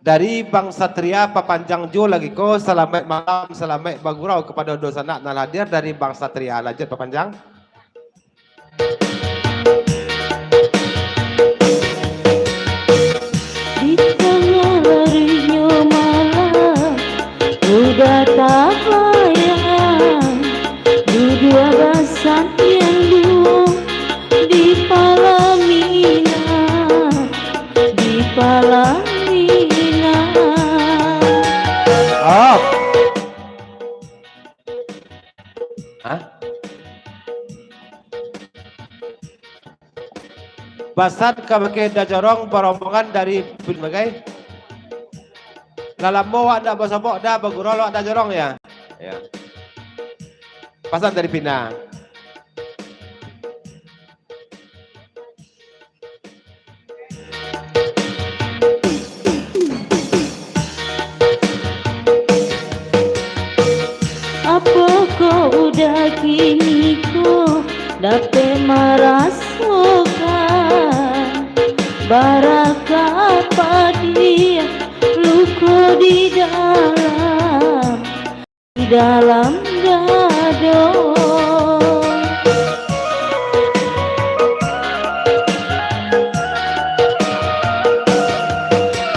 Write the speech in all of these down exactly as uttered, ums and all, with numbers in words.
Dari Bang Satria, papanjang juo lagi ko, salamaik malam, salamaik bagurau kapado dunsanak nan hadir dari Bang Satria. Lanjut papanjang. Di tangah larinyo malam, udah tak payah, duduak basandiang duo di palaminan, di palaminan. Up. Hah? Pasan kabake Da Jorong barombongan dari Pin Bagai. Lah lamo awak ndak basobok Da, bagurau awak Da Jorong ya. Ya. Pasan dari Pina. Apokoh udah kini ko dapek marasokan, barakah padiah luko di dalam, di dalam dado.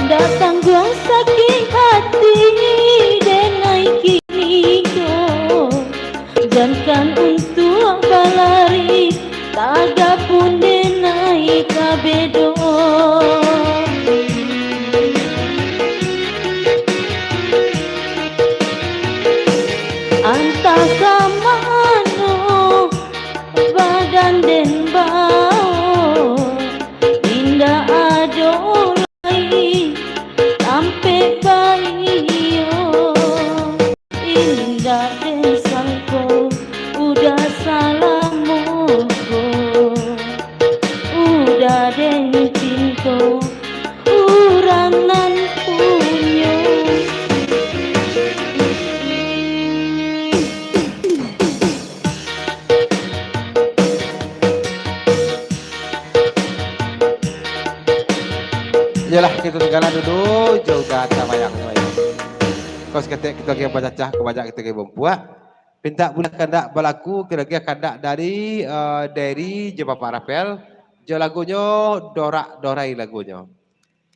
Ndak tangguang sakik hati denai kini ko, jankan untuak balari, tagak pun denai tabedo. Antah ka mano badan den bao, indak ado lai tampek baiyo. Indak den sangko, udah salamo ko, udah den cinto, urang nan punyo. Iyolah, kito tinggalan dulu, jo udah tabayang-bayang. Kok saketek kito lagi bacacah, kok banyak kito lagi bambuak. Pintak buliah kandak balaku, kito lagi kandak dari, eh, Derry jo Bapak Rapel, jo lagunyo Dorak Dorai lagunyo.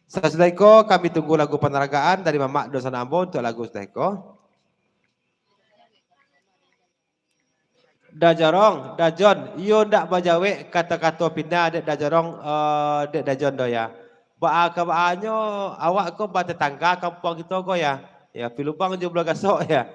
Sasudah iko, kami tunggu lagu panaragaan dari Mamak Dosan Ambo untuk lagu sasudah iko. Da Jorong, Da Jon, iyo ndak bajawek kato-kato Pina dek Da Jorong, eh, dek Da Jon do ya. Baa ka baanyo awak ko batetangga kampuang kito ko ya. Ya, Pilubang jo Buluah Gasok ya.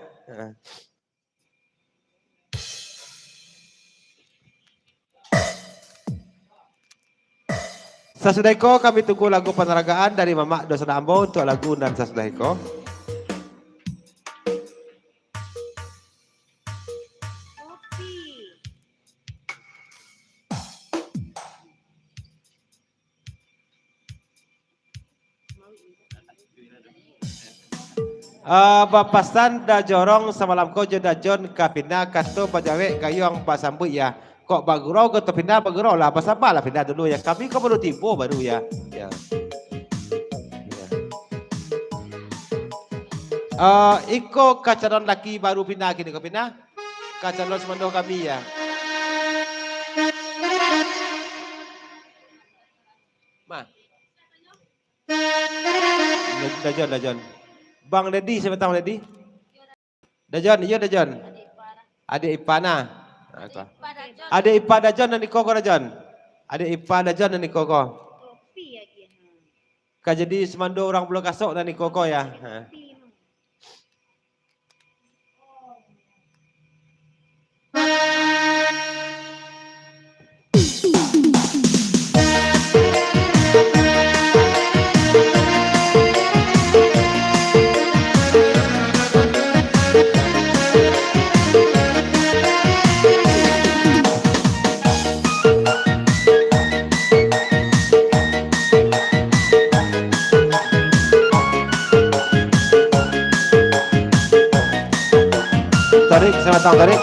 Sasudah iko kami tunggu lagu panaragaan dari Mamak Dosan Ambo untuk lagu nan sasudah iko. Ah, bapasan Da Jorong samalam ko jo Da Jon ka Pina, kato bajawek gayuang basambuik ya. Kok bagurau kato Pina, bagurau lah, basaba lah Pina dulu ya. Kami ko baru tibo baru ya. Ya. Ya. Ah, iko ka calon laki baru Pina kini ko Pina. Ka calon sumando kami ya. Ma. Da Jon, Da Jon. Bang Dedi, sia Bang Dedi? Da Jon, iyo Da Jon. Adik ipa nah. Nah, ko. Adik ipa Da Jon nan iko ko Da Jon. Adik ipa Da Jon nan iko ko. Ka jadi sumando urang Buluah Gasok nan iko ko ya. Ha. Tarik, sabatang tarik.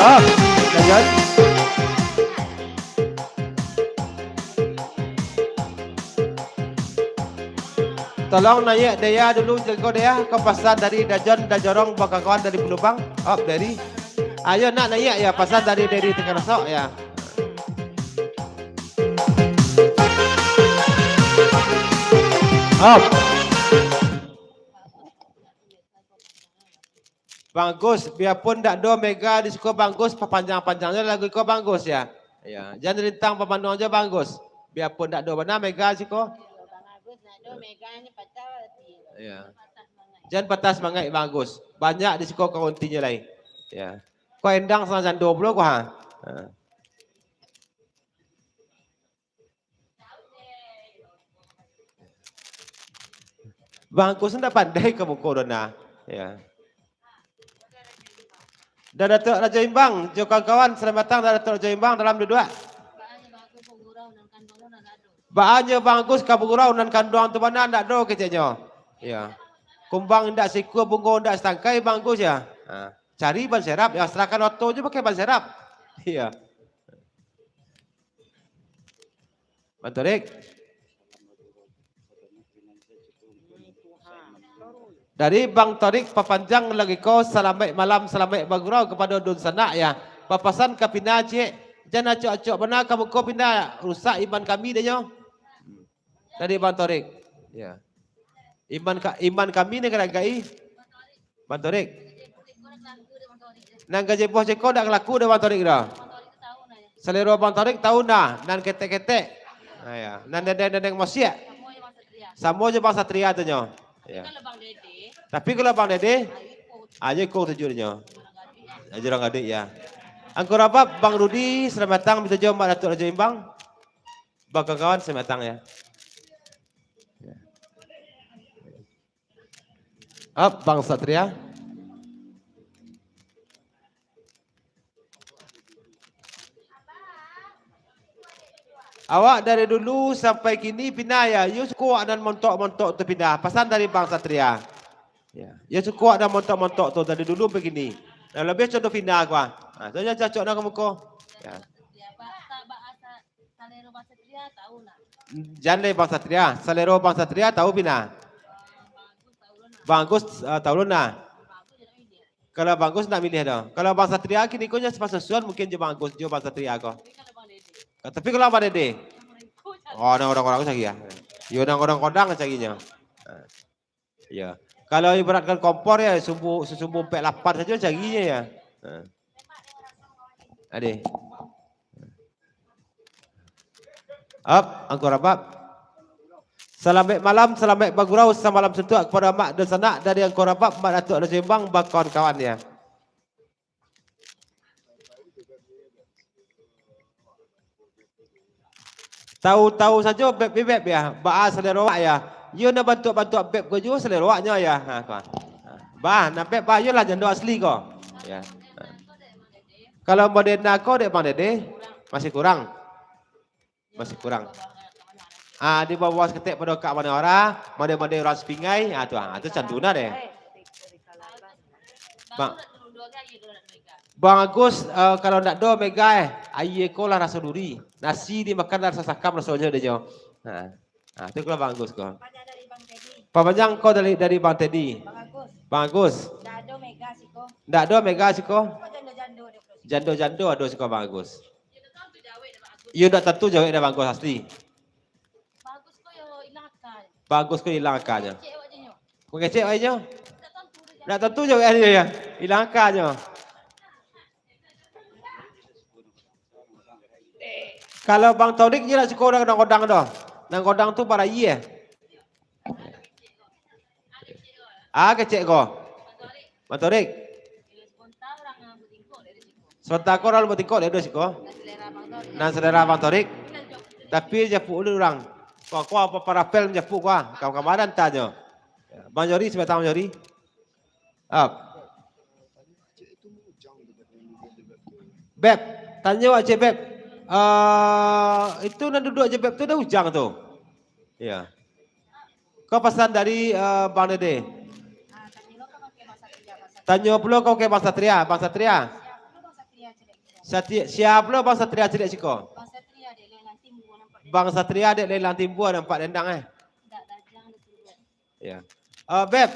Ah, Dajon. Tolong naiak Dea dulu, jago Dea. Ko pasan dari Dajon, Dajorong, bakawan dari Pelubang. Op, dari. Ayo nak naiak ya, pasan dari, dari Tengah Rasok ya. Op. Bang Gus, biapun ndak do mega di siko Bang Gus, papanjang-panjang jo lagu iko Bang Gus ya. Ya, jan rintang pamanuang jo Bang Gus. Biapun ndak do bana mega di siko. Bang Agus, ndak do mega ni patah hati. Ya. Jan patah semangat Bang Gus. Banyak di siko kauntinyo lai. Ya. Ko endang sanang jando pulo ko ha. Ha. Bang Kus ndak pandai ka muko doh nah. Ya. Dan Datuk Rajo Imbang, jo kawan-kawan, selamat datang Dan Datuk Rajo Imbang dalam duduak. Baa nyo Bang Kus ka bagurau nan kanduang tu bana ndak do keceknyo. Ya. Kumbang ndak sikua, bungo ndak satangkai Bang Kus ya. Ha. Cari ban serap, ya serahkan oto je pakai ban serap. Iya. Bang Torik. Dari Bang Torik papanjang lagi ko, salamaik malam, salamaik bagurau kapado dunsanak ya. Bapasan ka Pina ciek, jan acok-acok bana ka muko Pina, rusak iman kami dek nyo. Dari Bang Torik. Ya. Iman ka, iman kami ni ka diangkek-i. Bang Torik. Nan gajebo ceko dak laku dek Bang Torik doh. Salero Bang Torik tahu nah, nan ketek-ketek. Nah, ya. Nan dedeng-dedeng mosiak. Samo jo Bang Satria tu nyo. Ya. Tapi kalau Bang Dede, aja kong tujuh nyo. Aja urang gadek ya. Angku Rabab, Bang Rudi, selamat datang, minta jo Mak Datuk Rajo Imbang. Bang kawan-kawan, selamat datang ya. Ya. Ap, Bang Satria. Awak dari dulu sampai kini Pina ya, yo suko nan montok-montok tu Pina. Pasan dari Bang Satria. Ya, yo suko nan montok-montok tu dari dulu sampai kini. Nan labiah contoh Pina ko ah. Ha, tu jan cacok nan ka muko. Ya. Salero Bang Satria tahu nah. Jan lai Bang Satria, salero Bang Satria tahu Pina. Bang Agus, ah, tahu lo nah. Kalau Bang Agus ndak milih doh. Kalau Bang Satria kini ko nyo sepasusuan mungkin jo Bang Agus, jo Bang Satria ko. Tapi kalau Bang Dede? Oh, nan godang-godang cari ya. Yo nan godang-godang carinyo. Iyo. Kalau ibaratkan kompor ya, sumbu, sasumbu ampek lapan sajo carinyo ya. Ha. Ade. Ap, Angku Rabab. Salamaik malam, salamaik bagurau, samalam suntuak kapado amak dunsanak dari Angku Rabab, Mak Datuk Rajo Imbang, bakawan-kawan ya. Tahu-tahu sajo beb, beb ya. Baa salero awak ya. Iyo nan bantuak-bantuak beb ko juo salero awaknyo ya. Ha, ko. Bah, nan beb bah, iyolah jando asli ko. Ya. Ha. Kalau model nako dek Bang Dede, masih kurang. Masih kurang. Ah, di bawah saketek pado kak mano ora, mode-mode urang Sipingai, ah tu, ah tu cantuna deh. Bang, Bang Agus, eh, kalau ndak do mega eh, aia ko lah raso duri, nasi dimakan lah raso sakam rasonyo deh jo. Nah, nah tu kalau Bang Agus ko. Panjang dari Bang Teddy. Pamanjang ko dari, dari Bang Teddy. Bang Agus. Bang Agus. Ndak do mega siko. Ndak do mega siko. Kok jando-jando dek Bang Agus? Jando-jando ado siko Bang Agus. Iyo, ndak tantu jawek dek Bang Agus asli. Bang Agus ko yo ilang akanyo. Bang Agus ko ilang akanyo. Kecek awak je nyo. Kok kecek awak je nyo? Ndak tantu doh. Ndak tantu jawek asli ya. Ilang akanyo. Kalau Bang Torik je ndak suko nan godang doh. Nan godang tu barayie. Ah, kecek ko. Bang Torik. Sabanta ko urang lumbuak tingkok dek do siko. Nan selera Bang Torik. Tapi japuk dulu urang. Ko, ko apo parapel manjapuk ko ah. Ka-, kamaran tanyo. Bang Jori, sabatang Bang Jori. Ap. Beb, tanyo awak ciek, Beb. Eh, itu nan duduak je Beb tu dah ujang tu. Iya. Ko pasan dari, eh, Bang Dede. Tanyo pulo ko ka Bang Satria, Bang Satria. Satria, sia pulo Bang Satria caliak siko? Bang Satria dek Lelang Timbua nampak dendang. Bang Satria dek Lelang Timbua nampak dendang, eh. Ndak tajang di sini. Ya. Eh, Beb,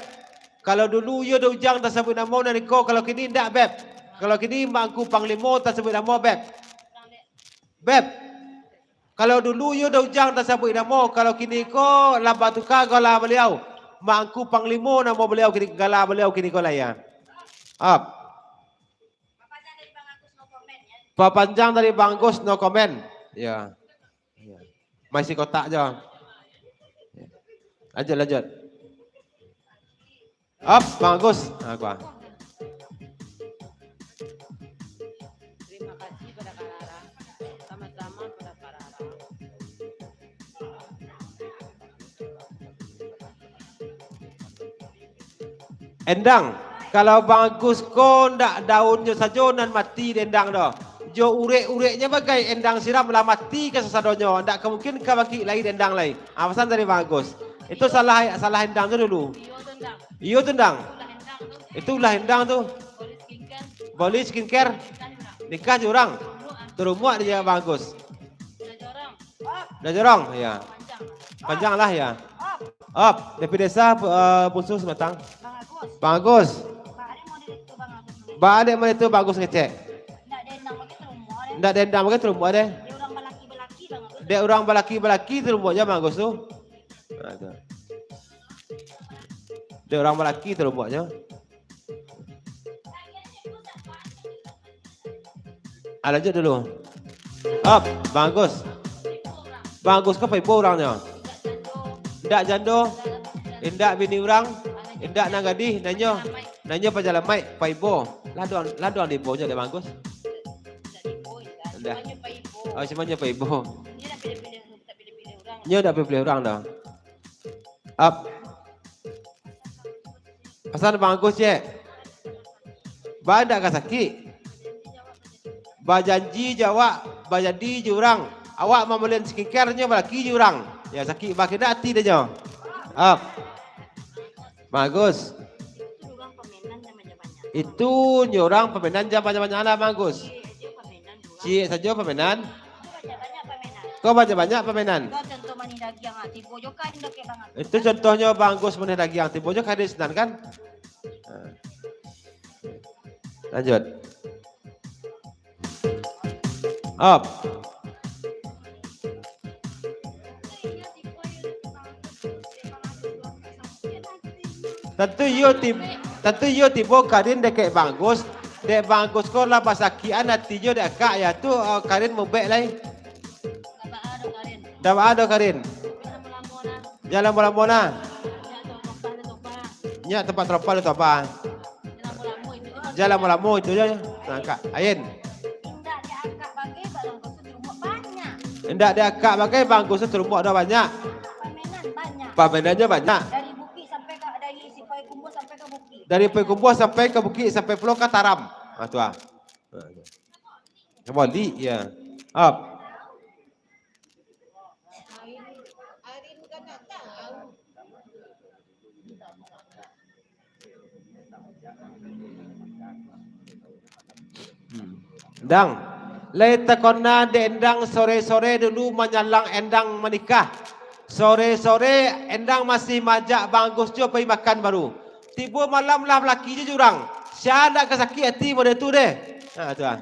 kalau dulu iyo Da Ujang tasabuik namo nan iko, kalau kini ndak, Beb. Kalau kini Mangku Panglimo tasabuik namo, Beb. Beb, kalau dulu iyo Da Ujang tasabuik namo, kalau kini ko lah batuka gala baliau. Mangku Panglimo namo baliau kini, gala baliau kini ko lah, ya. Ap. Papanjang dari Bang Gus, no comment. Ya. Ya. Maisi kotak jo. Ya. Lanjut, lanjut. Ap, Bang Gus. Nah, gua. Terima kasih pada Kak Rara. Sama-sama pada Kak Rara. Endang, kalau Bang Agus ko ndak daunnyo sajo nan mati dek endang doh. Jo urek-ureknyo bagai endang siram lah mati kasasadonyo, ndak ka mungkin ka bangkik lai dek endang lai. Ah, pasan dari Bang Agus. Itu salah, salah endang tu dulu. Iyo tu, Ndang. Iyo tu, Ndang. Itu ulah endang tu. Itu ulah endang tu. Boli skincare. Boli skincare. Nikah jo urang. Nikah jo urang. Turun muak, ah. Turun muak dek Bang Agus. Dah jorong. Dah jorong, ya. Panjang. Panjang lah, ya. Op. Op, dari desa, eh, Bunsu Simatang. Bang Agus. Bang Agus. Ba dek mau itu Bang Agus ngecek. Ba dek mau itu Bang Agus ngecek. Ndak dendang bagai turun muak deh. Ndak dendang bagai turun muak deh. Dek urang balaki-balaki Bang Agus. Dek urang balaki-balaki turun muak jo Bang Agus tu. Nah, tu. Dek urang balaki turun muak jo. Ah, lanjut dulu. Op, Bang Agus. Bang Agus ko paibo urangnyo. Indak jando, indak bini urang, indak nan gadih, nan nyo, nan nyo pajalamaik, paibo. Lah duang, lah duang diibonyo dek Bang Agus. Indak. Oh, cuma nyo paibo. Nyo indak pilih-pilih urang doh. Ap. Pasan Bang Agus, cek. Ba ndak ka sakik. Bajanji jo awak, bajadi jo urang. Awak mambalian skincare nyo balaki jo urang. Ya, sakik ba kini ati dek nyo. Ap. Bang Agus. Itu nyo urang pamenan jaman-jaman lah, Bang Agus. Ciek sajo pamenan. Ko banyak-banyak pamenan. Itu contoh manih dagiang, ah, tibo jo kain dakek Bang Agus. Itu contohnyo Bang Agus manih dagiang, tibo jo kain sinan kan? Nah. Lanjut. Op. Tantu iyo ti-, tantu iyo tibo kain dakek Bang Agus. Dek Bang Agus ko lah basakikan atinyo dek akak, ya tu, eh, kain mubek lai. Ndak baa doh kain. Jan lamo-lamo nah. Nyo tampat tarompah di toba. Jan lamo-lamo itu je. Nah, Kak Ain. Indak diakak bagai Bang Agus tu turun muak banyak. Indak diakak bagai Bang Agus tu turun muak dah banyak. Pamenan banyak. Pamenannyo banyak. Dari bukik sampai ka, dari Payakumbuah sampai ka bukik. Dari Payakumbuah sampai ka bukik, sampai pulo ka Taram. Ah, tu ah. Kabalik, ya. Up. Hmm. Dang, lai takona dek Endang sore-sore dulu manyalang Endang manikah. Sore-sore Endang masih maajak Bang Agus jo pai makan baru. Tibo malam lah balaki jo urang. Sia ndak ka sakik ati model tu deh. Ha, tu ah.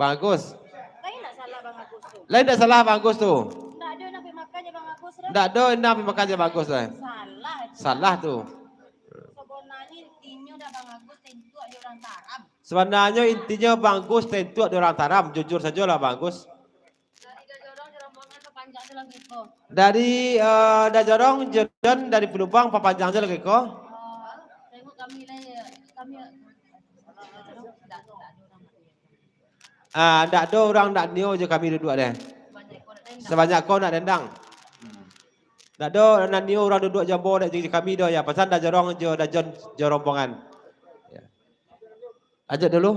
Bang Agus. Bang Agus. Lain ndak salah Bang Agus tu? Lain ndak salah Bang Agus tu? Ndak ado Endang pai makan jo Bang Agus tu? Ndak ado Endang pai makan jo Bang Agus tu, eh? Salah tu. Salah tu. Sabananyo intinyo dah Bang Agus tentuak di urang Taram. Sabananyo intinyo Bang Agus tentuak di urang Taram. Jujur sajolah Bang Agus. Dari Dajorong jo rombongan papanjang jo lagi ko. Dari, eh, Dajorong jo dari Palembang papanjang jo lagi ko. Oh, tengok kami lai, kami, ndak, ndak ado urang. Ah, ndak ado urang ndak nio jo kami duduak deh. Sabanyak ko ndak dendang. Ndak ado nan nio urang duduak jo ambo dek jo kami doh, ya. Pasan Dajorong jo Dajon jo rombongan. Ya. Lanjut dulu.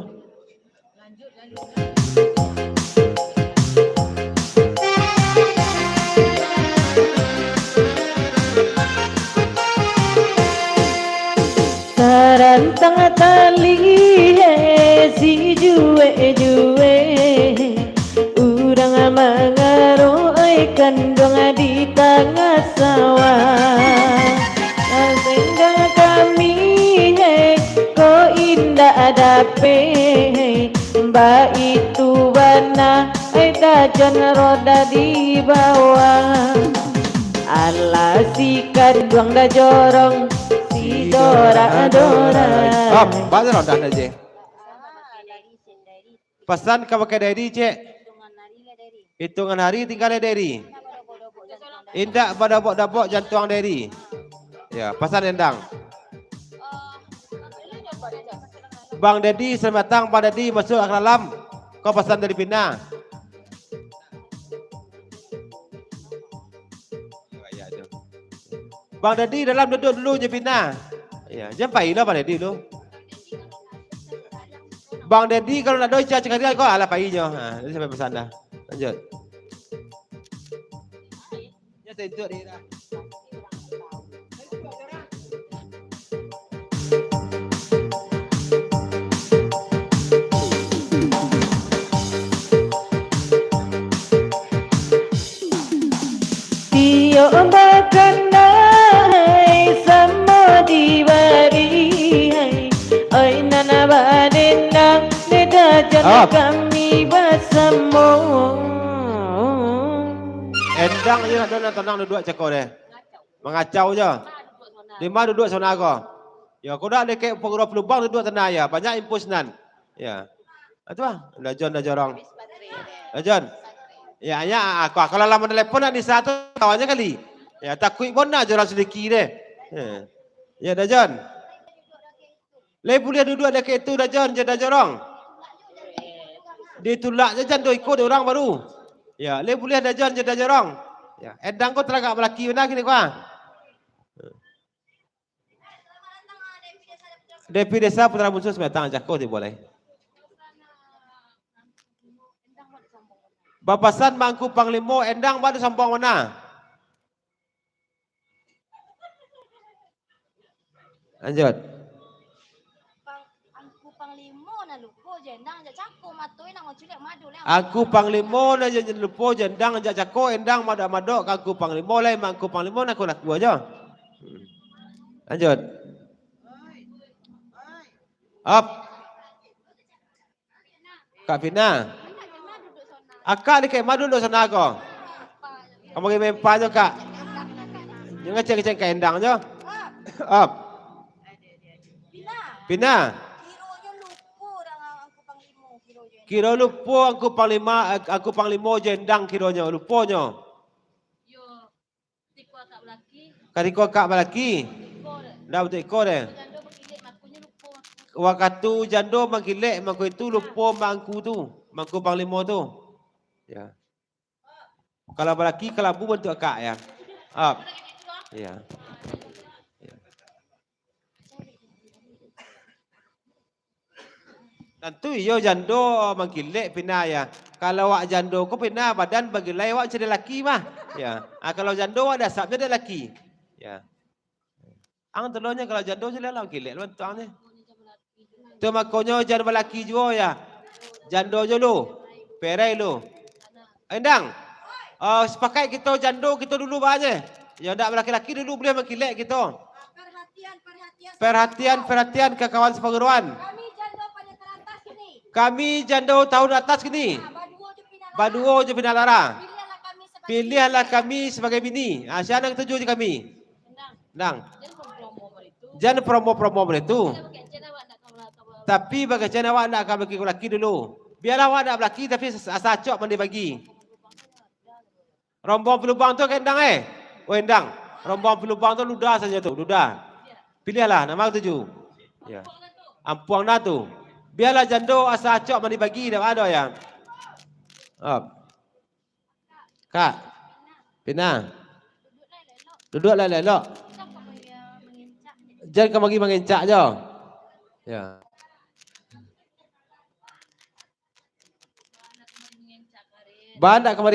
Tarantang tali, eh, si juek Tapi baitu bana, ai tajan roda di bawah. Alah si kanduang dah jorong, si dorak-dorak. Hop, baru roda dah je. Pasan ka pakai diary, cek. Itungan hari tingga diary. Indak badabok-dabok jantuang diary. Ya, pasan endang. Bang Dedi, selamat datang, Bang Dedi, masuk ka dalam. Kau pasan dari Pina. Bang Dedi dalam duduk dulu je Pina. Ya, jan pai lah Bang Dedi dulu. Bang Dedi kalau nak doh ica cakarian kau, alah pai nyo. Ha, jadi sampai pesan dah. Lanjut. Nyo sentuh dia dah. Tiok bakandai samo dibari, oi nan badendang, beda jalan Up. Kami basamo. Endang je nak, nak tanang duduak cako deh. Mangacau je. Di ma duduak sona ko? Ya, kau dak dekek pagurau pelubang duduak tanah ya. Banyak info sinan. Ya. Ah, tu ah. Dah Jon, dah jorong. Dah Jon. Ya, ya, aku kalau lama telepon nak Nisa tu, kawannya kali. Ya, takuik bona jorong sedikit deh. Ya. Ya, dah Jon. Lai buliah duduak dakek tu, dah Jon, je dah jorong. Ditulak je jan do iko dek urang baru. Ya, lai buliah dah Jon, je dah jorong. Ya, endang ko taragak balaki bana kini ko ah. Depi Desa Putra Bunsu Sematang, jako tibo lai. Bapasan Mangku Panglimo, endang badu sombong bana. Lanjut. Pang-, Angku Panglimo nan lupo je, endang jak cako, mato nak maculiak madu leh. Angku Panglimo nan je lupo je, endang jak cako, endang madok-madok ka Angku Panglimo lai, Angku Panglimo nak laku aja. Hmm. Lanjut. Up. Kak Pina. Akak di kek ma duduak sona ko? Kamu lagi mempa nyo, Kak. Nyo ngecek-ngecek ka endang nyo. Up. Pina. Kiro lupo Angku Panglima, eh, Angku Panglimo je endang kironyo, luponyo. Katiko akak balaki. Ndak bantuak iko deh. Wakatu jando mangkilek, mangko itu lupo mangku tu, mangku panglimo tu. Ya. Kalau balaki kalabu bantuak akak, ya. Up. Ya. Ya. Tantu iyo jando mangkilek pina, ya. Kalau awak jando ko pina badan bagilai awak macam laki mah. Ya. Ah, kalau jando awak dasapnyo dek laki. Ya. Ang telonyo kalau jando sudah lah mangkilek lah bantuangnyo. Tu makonyo jan balaki juo, ya. Jando jo lu. Perai lu. Endang. Ah, sapakaik kito jando kito dulu baa nyo. Yo ndak balaki-laki dulu buliah mangkilek kito. Perhatian, perhatian. Perhatian, perhatian ka kawan sapaguruan. Kami jando tahun taratas kini. Kami jando tahun taratas kini. Ah, baduo jo Pina Lara. Baduo jo Pina Lara. Pilihanlah kami sabagai bini. Pilihanlah kami sabagai bini. Ah, sia nan katuju jo kami. Endang. Endang. Jan promo-promo baitu. Jan promo-promo baitu. Tapi bakecen awak ndak ka, ka, ka, Tapi bakecen awak ndak ka balaki-laki dulu. Bialah awak ndak balaki, tapi as-, asa acok mandi pagi. Rombong Pilubang tu ka endang, eh? Oh, endang. Rombong Pilubang tu ludah sajo tu, ludah. Piliahlah, nan ma katuju. Ya. Ampuang dah tu. Bialah jando asa acok mandi pagi, dak ado ya. Op. Kak. Pina. Duduaklah elok-elok. Jan kamari mangencak jo. Ya. Baa ndak kamari